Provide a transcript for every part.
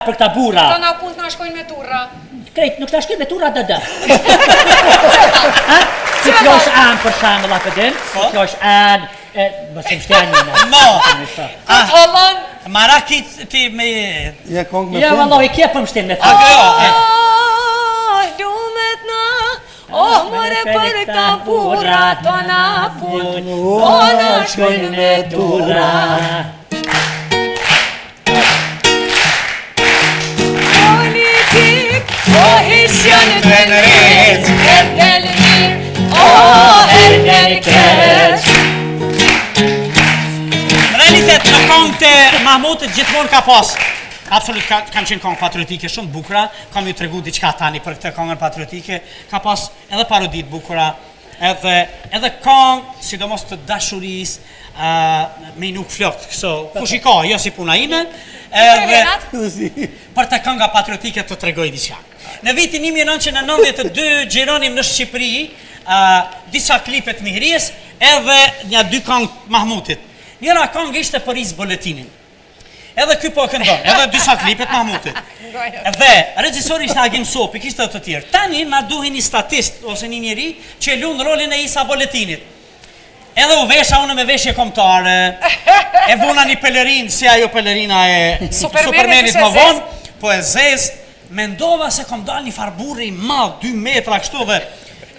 Për këta burra. Tona punt na shkojnë me turra. Krejt, nuk ta shkojnë me turra dë dë. Ha? Si t'losh anë për shembull apo din? Si po. t'losh anë, e, mos e mshtë anë një. No. Ah. Të Maraki ti me... Ja kongë me Ja, vallahi, kje për mshtin me fund. A, jo, ah, Lumet na, oh, more për këta burra, tona punt, po na shkojnë me turra. Politik, o hiç janë të nrejt, her del mirë, o her del keq. Në realitet, në kongët e Mahmutit gjithmonë ka pas Absolut, ka, kanë qenë kongë patriotike shumë të bukura, kam ju tregu diçka tani për këtë kongën patriotike, ka pas edhe parodi të bukura, edhe edhe kongë, sidomos të dashurisë, ë me i nuk flokët, kështu, kush i ka, jo si puna ime, edhe për të kënga patriotike të tregoj diçka. Në vitin 1992 xhironim në Shqipëri ë disa klipe të Mihries edhe një dy këngë të Mahmutit. Njëra këngë ishte për Isë Boletinin. Edhe ky po e këndon, edhe disa klipe të Mahmutit. Dhe regjisori ishte Agim Sopi, kishte edhe të tjerë. Tani na duhej një statist ose një njeri që e luan rolin e Isa Boletinit. Edhe u vesha unë me veshje kombëtare. E vuna një pelerinë si ajo pelerina e Supermanit më vonë, po e zezë. Mendova se kom dalë një farë burri i madh, 2 metra kështu dhe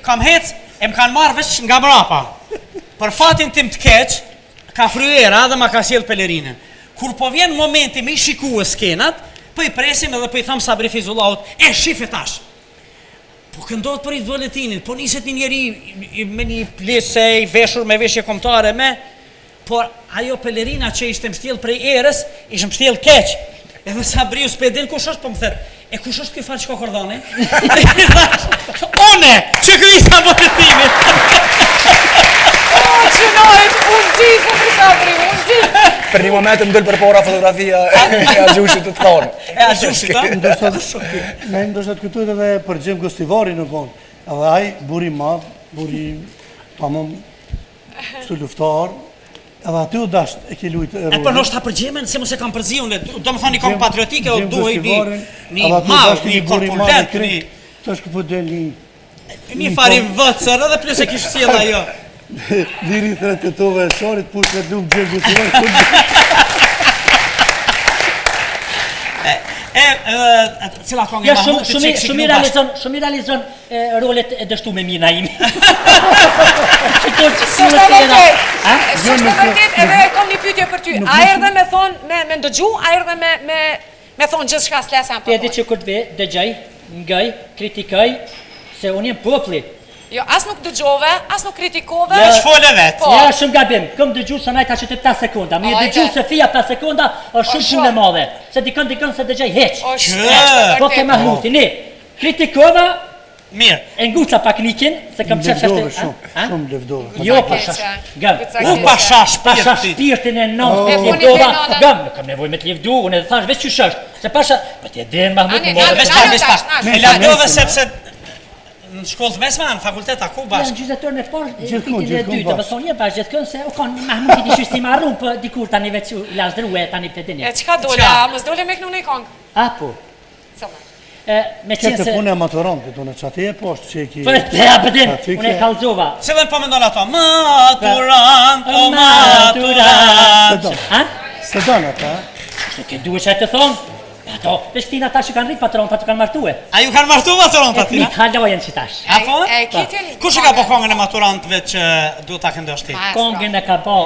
kam hec e më kanë marrë veç nga mrapa. Për fatin tim të keq, Ka fry era dhe ma ka sjellë pelerinën. Kur po vjen momenti me i shikue skenat, po i presim edhe po i tham Sabri Fejzullahut, e shife tash! Po këndohet për Isë Boletinin, po niset një njeri me një plese, i veshur me veshje kombëtare, me... Por ajo pelerina që ishte mbështjellë prej erës, ishte mbështjellë keq. Edhe Sabriu s'pe din kush është, po më thet, e kush është ky far çka kordhoni? I thash, Une, që ky Isa Boletini. O, qënojt, unë gji, se për Sabri, unë gji. Për një moment më dul përpara fotografia e Agjushit të thonë. E Agjushit, a? Ndoshta ne ndoshta të kujtohet edhe për Xhem Gostivarin në konë. Edhe ai burri i madh, burri tamam kështu luftar, edhe aty u dasht e ke lujt e rolin. E po ndoshta për Xhemin, se mos e kam përzi unë, do më thonë një këngë patriotike, o duhej një, një madh, një korpulent, një... Tash ku po del një... Një fari vëcër, edhe plus e kishë sjellë ajo. Liri thret të tove e sharit, push me lumë Xhem Gostivarin. E, e, cila këngë e Ja, shumë Mahmutit shumë që kishë shumë i kënu realizon, shumë i realizon e, rolet e dështume mirë Naimi. Shiko që S'është e vërtet. A? S'është e vërtet, edhe e kam një pyetje për ty. A erdhe me thon me me ndëgju, a erdhe me me me thon gjithçka s'lesa Ti e di që kur të ve, dëgjoj, ngoj, kritikoj, se unë jam populli. Jo, as nuk dëgjove, as nuk kritikove. Ja, Veç fole vet. Po. Ja, shumë gabim. Kom dëgju se najta që të 5 sekonda. Me Ajde. dëgju se fija 5 sekonda është shumë shumë. punë e madhe. Se dikon dikon se dëgjoj hiç. Është Që? është e Po ke vërtet. Mahmuti, ne. Kritikova, Mirë. e nguca pak nikin, se kam qef Levdove ashtu. shumë, a? shumë levdove. Jo, Keqe. pasha. Gëm. Guca U keqe. pasha Pasha shpirti. shpirtin e nonës E të puni levdova. pe nonën. Gëm, nuk kam nevojë me të levdu, unë e thash veç qysh është. Se pasha, po ti e din Mahmut, Ani, më more. nalë, Veç nalë pak, veç tash, pak. nalë. E lavdove sepse në shkollë të mesme, në fakultet, a ku Ja, bashkë? në gjyzetorën e parë, Gjithkund, vitin e gjithkund dytë, do bashkë. thonë, je bashkë gjithkund se u kon Mahmuti diçysh si marrun, po dikur tani veç u lazdrue tani pe dini. E çka dola, Çka? mos dole me knu një këngë. A po. Cëlla. E, me Këtë qenë se punë e maturantit, unë që aty e poshtë që e ki... Po te ja po din, Aty unë e ke- kallzova. Cilën po mendon ato? Maturant, o maturant. Se don. Ha? Se don ata, Kështu ke duhet që të thonë. Ato, veç këtina ata që kanë rrit patron, ata kanë martue. A ju kanë martu maturant E atina? fmit halojën që tash. A po? E, e kiti një Kush e ka po kongën e maturantëve që duhet ta këndosh ti? Maestro. Kongën e ka ba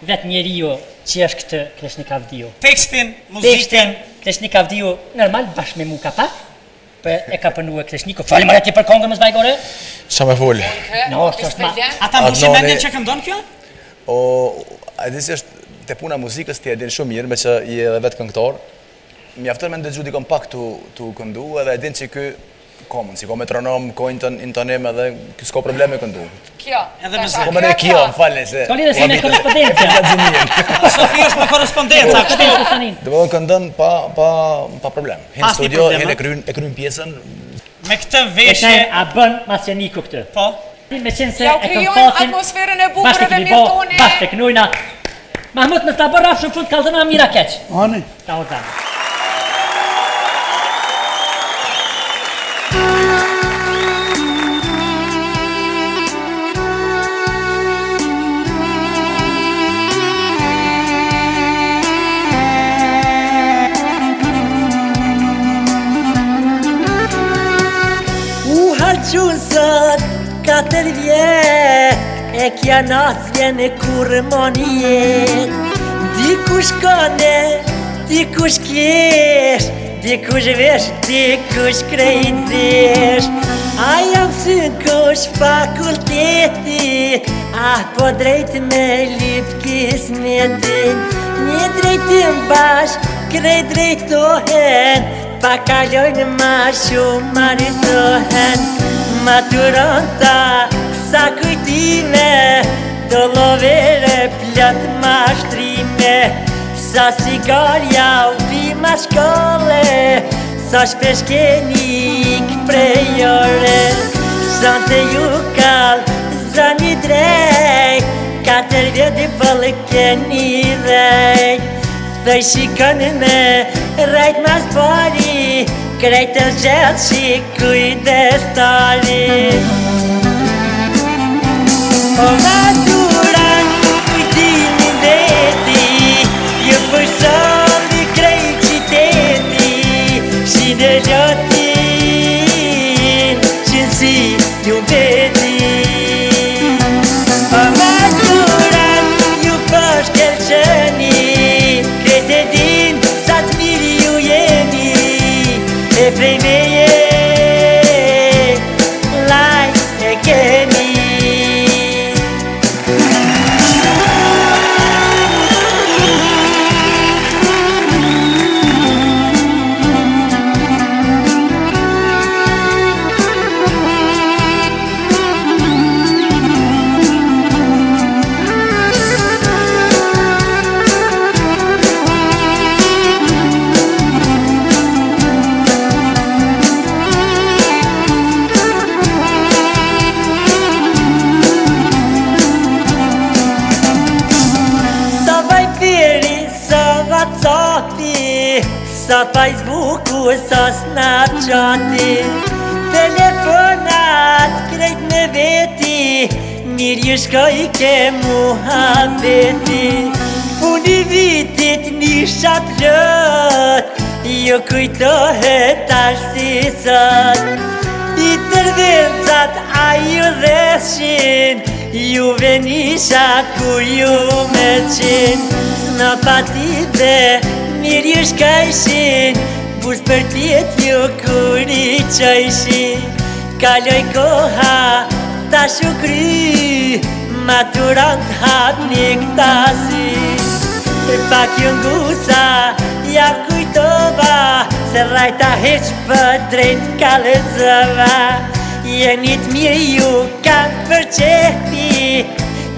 vetë njeriu që është këtë Kreshnik Avdiu. Tekstin, muzikën, Tekstin, Kreshnik Avdiu, normal bashkë me mu ka pak, po e ka përnue Kreshniku. Fali më ti për kongën mos bajgore. Qa me fol? No, është ma- ata mbushin Adnani- mendjen që këndon kjo? O, a e di si është te puna e muzikës ti e din shumë mirë, me që je edhe vetë këngëtar. Mjafton me ndëgju dikon pak tu tu këndu edhe e din që ky ka mundsi, ka metronom, ka inton, intonim edhe ky s'ka problem me këndu. Kjo. Edhe me Tash, zë. Po më kjo, më falni se. Ka lidhje si me korrespondencë. Sofi është me korrespondenca, kështu. Korrespondencë tanin. Do të thonë këndon pa pa pa problem. Hin Pa në asnjë studio, problem, hin a? e kryen e kryen pjesën. Me këtë E veshje, a bën Masjaniku këtë. po. Me qenë se Ja u e kam krijojmë fatin, atmosferën e bukur bashkë e edhe kemi bo, Mirtoni. bashkë e knujna. Mahmut, mos ta bë rrafsh në fund kallzona mira keq. Ani, Ta o zanë. shun sot Katër vjet E kja natë s'vjen kurrë mo n'jetë Dikush kone Dikush kesh Dikush vesh Dikush krejt desh A jam syn kush fakulteti Ah po drejt me lyp kismetin Një drejtim bash Krejt drejtohen Pa kalojnë ma shumë maritohen Maturanta sa kujtime Dollovere plot mashtrime Sa cigarja u pi mas shkolle Sa shpesh keni ik prej ore Sonte ju kallzoni drejt Katër vjet i boll keni rrejt Dhe shikon me rrejt mas pari Krejt të zgjedh shi kujdestari O maturant kujtimi mbeti Ju përsolli krejt qyteti Shi në lotin Shi në sy ju mbeti O maturant ju po shkelqeni Krejt e din sa të mirë ju jeni E prej meje Laj e keni Sa Viberi, sa Whatsappi, sa Facebooku, sa Snapchati Telefonat krejt me veti, mirë ju shkoj ke muhabeti Funi vitit nisha plot, ju kujtohet tash si sot Intervencat a ju dheshin, juve nisha kur ju me qin S'më pati dhe mirë ju shkajshin, bus për tjetë ju kur i qajshin Kaloj koha, tash u kry, maturant hapni këta sy Pak ju ngusa, ja kujtova, se rajta heq për drejt kallëzova Jeni të mirë ju kam për qefi,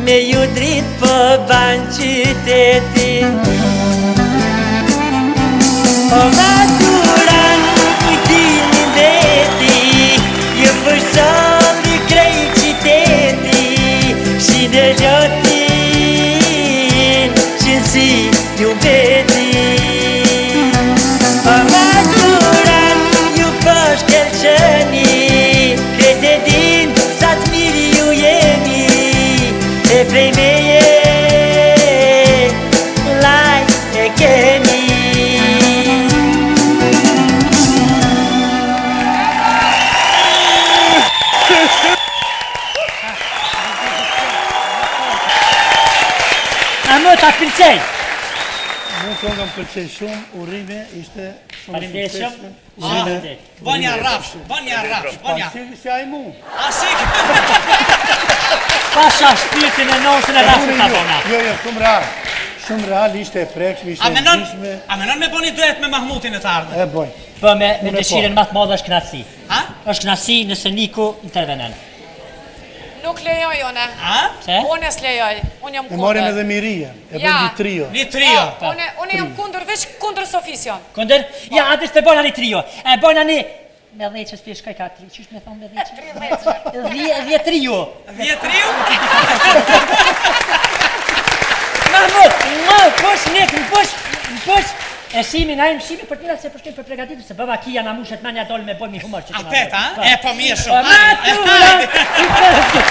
me ju drit po ban qyteti O maturant kujtimi mbeti, ju përsolli krejt qyteti Shi në lotin, shi në sy ju mbeti O maturant ju po shkelqeni, krejt e din sa të mirë ju jeni E prej meje, laj e keni A më ta pëlqej? Mu kënga më pëlqej shumë, urime, ishte shumë e Faleminderit shumë. suksesshme. Urime. Banja rrafsh, banja rrafsh, Pa banja. si, si ai mu. A si? Pasha shpirtin e nonën e rrafshit ta bona. Jo, jo, shumë real. Shumë real, ishte e prekshme, ishte A e menon, ndjeshme. a menon me boni duet me Mahmutin e të ardhme? E boj. Po me, me Unë po. dëshirën më të madhe është kënaqësi. Ha? Është kënaqësi nëse Niku intervenon. Nuk lejoj une. A? Pse? Unë s'lejoj. Unë jam E kundër. marrim edhe Mirien, e bëjmë Ja. një trio. Një trio. Po, Unë unë jam kundër, veç kundër Sofisë jam. Kundër? Ja, atë s'pe bona një trio. E bona një me dhjetë që s'pi shkoj ka tri. Qysh me thonë me dhjetë? Dhje, dhje trio. Dhje trio? Mahmut, më push, nik, më push, më push. E shimi, na e mshimi për të mira se përshkim për pregatitur, se bëva kia na mushet manja dol me boj mi humor që A kena pet, bërë. a? E po mirë shumë. Po, matura!